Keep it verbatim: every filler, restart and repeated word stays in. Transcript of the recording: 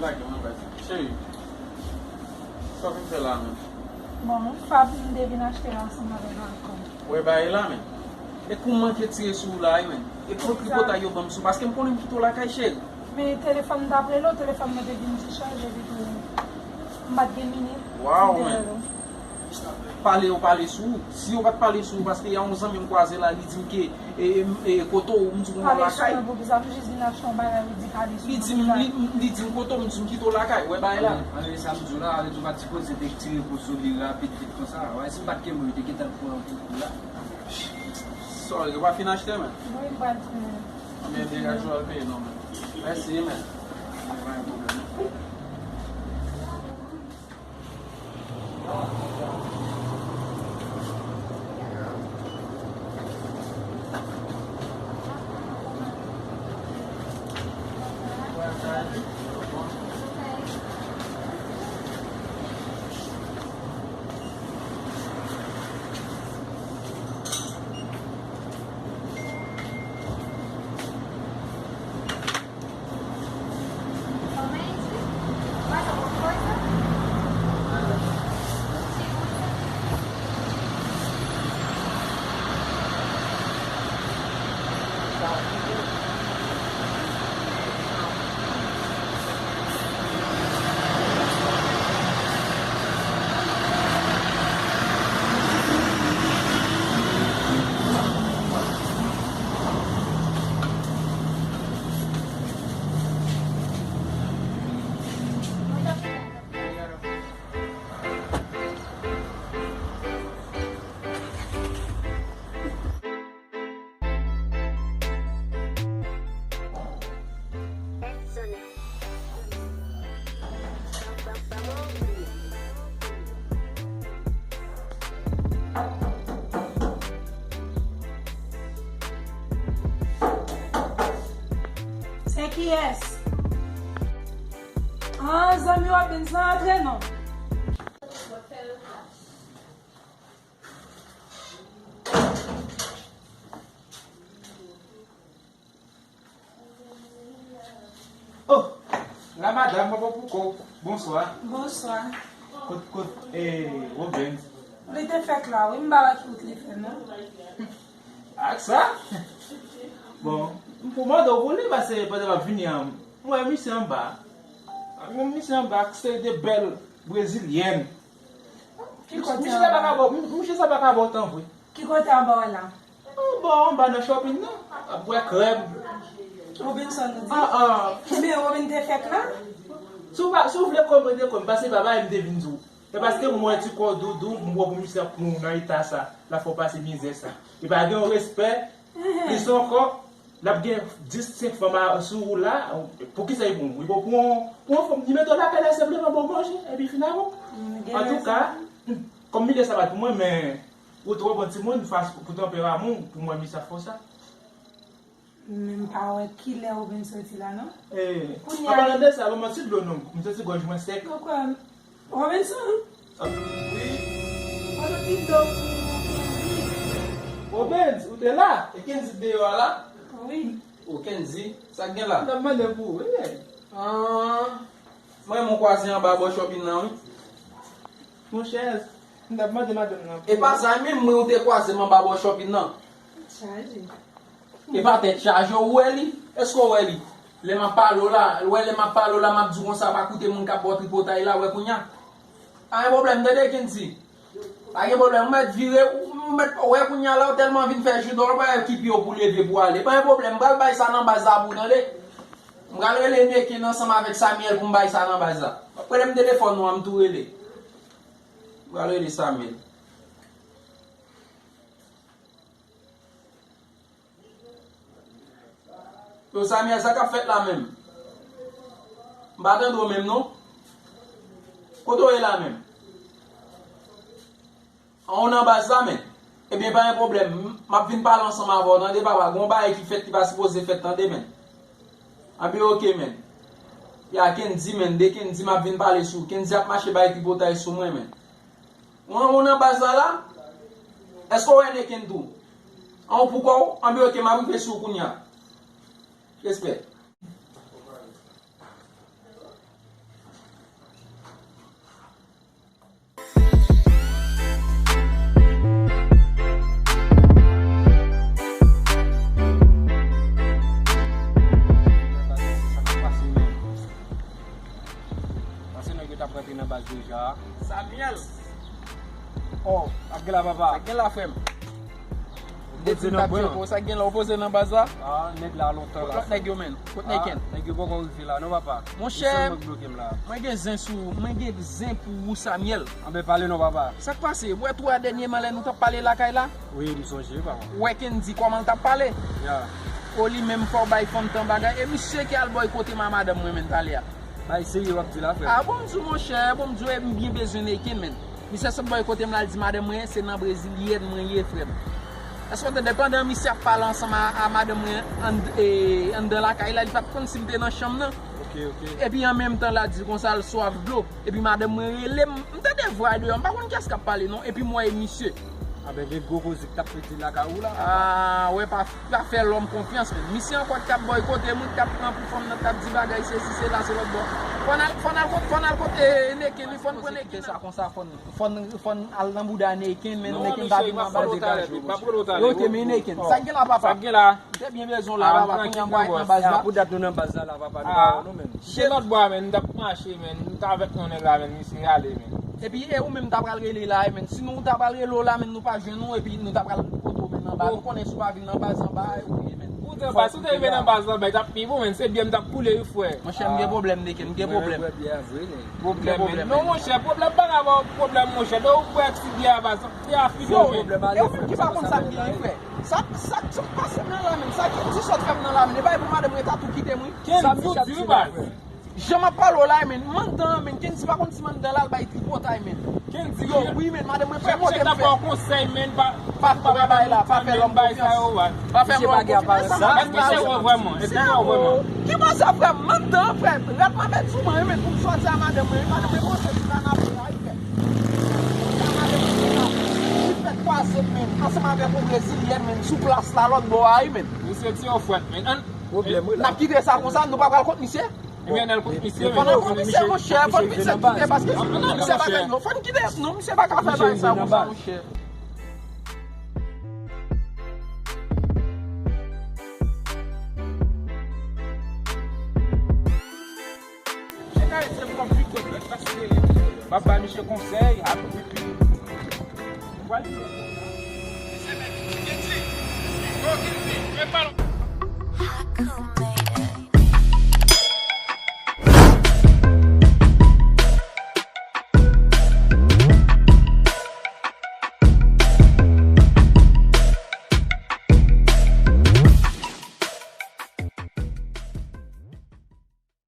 Lage mwen bay. Cheri, sa w vin fè la menm? Bon, Fab, m te vin achte la ansanm avèk Malcolm. Wè bagay la menm. E kou m manke tire sou ou la wi menm. E kou tripotay yo ban m sou, paske m konnen m kite w lakay, cheri. Men telefòn m t ap rele w, telefòn mwen te vin dichaje epi tou m pa t gen minit. Waw, men. Pale yo pale sou ou. Si yo pa t pale sou ou, paske y a yon zanmi m kwaze la, li di m ke, e, e, e, kote w, m di w lakay. Pale sou mwen pou kisa? M jis vin achte yon bagay, li di pale sou mwen pou kisa? Li di m, li, li di m kote w, m di m kite w lakay. Wè bagay la. Ann, ann, sa m di w la, ann, ou pa t sipoze te tire kou sou li rapid vit konsa. Wè, si m pa t kenbe w, li te gentan pran yon kou la. Sorry, ou pa fin achte, men? Wi, m pral fè. Anben, degaje w al peye non, men. Mèsi, men. Pa gen pwoblèm. Se kiyès? Ah, zanmi Robens lan antre non. Oh, la madam, mwen bon pou kò. Bonswa. Bonswa. Kot, kot, eh, Robens? Li te fèk la, wi, m pa wè ki wout li fè, non. Ak sa? Bon, m pou mande w pou li, paske pandan m ap vini an, m wè misye anba. Ak yon misye anba, ak seri de bèl brezilyèn. Ki kote misye sa pa ka anba? Ba w, misye sa pa ka ba w tan vre. Ki kote anba w la? Anba, anba nan shopping nan. Ap bwè krèm. Robinson, ou di? Ah, ah. Men Robin te fèk la? Si w pa, si w vle kwè m, rete kwè m, paske pa bagay m te vin di w. Se paske m wè ti kò doudou, m wè pou misye ap pran w nan eta sa, l ap fè w pase mizè sa. Li pa gen yon respè, plis ankò, l ap gen dis, senk fanm a, sou ou la, poukisa li pran w? Li pran w pou yon, pou yon fanm, li mete w lakay la senpleman ba w manje, epi fin avè w. Antouka, kòm milye sa pa t pou mwen, men ou twò bon timoun, fas pou tanperaman w, pou mwen, misye ap fè w sa. Men m pa wè kilè ou vin soti la, non. Eh, kounye a, an palan de sa, ban mwen ti dlo non, m santi gòj mwen sèk. Ou kwè Robinson? Ah, wi. Mwen te di dlo pou Kendy. Robens, ou te la? E Kendy deyò a la? Wi. O Kendy, sa k gen la? M t ap mande pou ou, wi. Ah, mwen, mwen kwaze anba bò shopping nan, wi. Monchè, m t ap mande madanm nan. E pa sa menm, mwen, ou te kwaze m anba bò shopping nan. Chaje. E pa tèt chaje, ou wè li? Èske w wè li? Lè m ap pale w la, ou wè lè m ap pale w la, m ap di w konsa, pa koute moun k ap ba w tripotay la, wè kounye a. Pa gen pwoblèm, tande, Kendy. Pa gen pwoblèm, ou mèt vire, ou, ou mèt wè kounye a la, ou tèlman vin fè jou dòl, wè ki pye w pou leve pou ale. Pa gen pwoblèm, m pral bay sa nan baz la pou ou, tande. M pral rele Neken ansanm avèk Samuel pou m bay sa nan baz la. M ap rele m telefòn ou an, m tou rele. M pral rele Samuel. Yo, Samuel, sa k ap fèt la menm? M pa tande w menm, non. Kote w ye la menm? An, ou nan baz la, men? Ebyen, pa gen pwoblèm. M, m ap vin pale ansanm avè w, tande, papa. Gon bagay ki fèt ki pa sipoze fèt, tande, men. Anben, oke, men. Ya, Kendy, men. De Kendy, m ap vin pale sou. Kendy ap mache bay tripotay sou mwen, men. Ou, ou nan baz la la? Èske w wè Neken tou? An, ou pou kò w? Anben, oke, m ap rive sou ou kounye a. Respè. Li nan baz deja. Samuel! Oh, sa k gen la, papa? Sa k gen la, frè m? Depi m t ap tcheke w, sa k gen la, w poze nan baz la? Ah, nèg la lontan la. Kot lòt nèg yo, menn? Kot Neyken? Ah, nèg yo poko rive la, non, papa. Monchè, mwen gen zen sou, mwen gen zen pou ou, Samuel. Anben, pale non, papa. Sa k pase? Ou wè twa dènyèman lè nou t ap pale lakay la? Wi, m sonje, papa. Ou wè Kendy kòman l t ap pale? Ya. O, li menm fò w bay fanm tan bagay. E misye ki al bòykote m a madanm mwen, menn, talè a. Bay serye w ap di la, frè. Ah, bon, m di w, monchè, bon, m di w, e m byen bezwen Neyken, menn. Misye sot bòykote m la, l di madanm mwen, se nan brezilyèn mwen ye, frè m. Èske w tande, pandan misye ap pale ansanm a, a madanm mwen ann-, e, anndan lakay la, li pa t konn si m te nan chanm nan. Ok, ok. Epi an menm tan, l ap di konsa, l swaf dlo. Epi madanm mwen rele m, m tande vwa deyò, m pa konn kiyès k ap pale non, epi m wè e misye. Anben, gen gwo koze k t ap pete lakay ou la. Ah, wè, pa, pa fè lòm konfyans, menn. Misye ankò k t ap bòykote moun, k t ap pran pou fanm nan, k t ap di bagay, sesi, sela, se lòt bò. Fò n al, fò n al kot, fò n al kot, e, Neyken, wi, fò n pran Neyken. Sa konsa, fò n, fò n, fò n al nan bouda Neyken, menn, Neyken pa vin nan baz. Ok, men Neyken, sa k gen la, papa? Sa k gen la? M te byen bezwen w la, papa, kounye a m pral nan baz la. Pou dat nou nan baz la, la, papa, nou pa wè nou menm. Se lòt bò a, menn, m t ap mache, menn, m t avèk yon nèg la, menn, misye ale, menn. Epi, e ou menm, m ta pral rele la, menn. Sinon, ou ta pral rele w la, menn, nou pa jwenn ou, epi nou ta pral kote w, menn, anba. Nou konnen si w pa vin nan baz anba, ou ye, menn. Ou te anba, si w te rive nan baz anba, e t ap pi bon, menn, se byen m t ap koule, wi, frè. Monchè, m gen pwoblèm, Neyken, m gen pwoblèm. Pwoblèm, menn. Non, monchè, pwoblèm pa ka ba w pwoblèm, monchè. Lè w bwè ti byè a, baz, byè a fini, menn. Yo, e ou menm ki pa konn sa m genyen, frè. Sa, sa, sa k pase m nan la menm? Sa Kendy sot fè m nan la menm? E pa pou madanm mwen ta tou kite m, wi. Kendy tou di, wi, baz. Jan m ap pale w la, menn, m anndan an, menn, Kendy pa konn si m anndan la, l bay tripotay, menn. Kendy, yo, wi, menn, madanm mwen fè kote m fè. Konsèy, menn, pa, pa, pa bay la, pa fè lòm konfyans. Pa fè lòm konfyans. Èske se wè vrèman? Èske se wè vrèman? Ki bò sa, frè m? M anndan, frè m. Rad m ap pèdi sou mwen, wi, menn, pou m sòti a madanm mwen, wi, madanm mwen panse se kanape la, wi, frè m. Li fè twa zèt, menn, ansanm avèk yon brezilyèn, menn, sou plas la, lòt bò a, wi, menn. Misye ti ofrèt, menn. Ann, pwoblèm, wi, la. N ap kite sa konsa, nou pa pral kot misye? Ebyen, n al kot misye, menn. Fò n al kot misye, monchè, fò n misye kite, paske non, misye pa ka, non, misye pa ka fè bagay sa konsa, monchè. M ap bay misye konsèy, epi, epi, m pral di.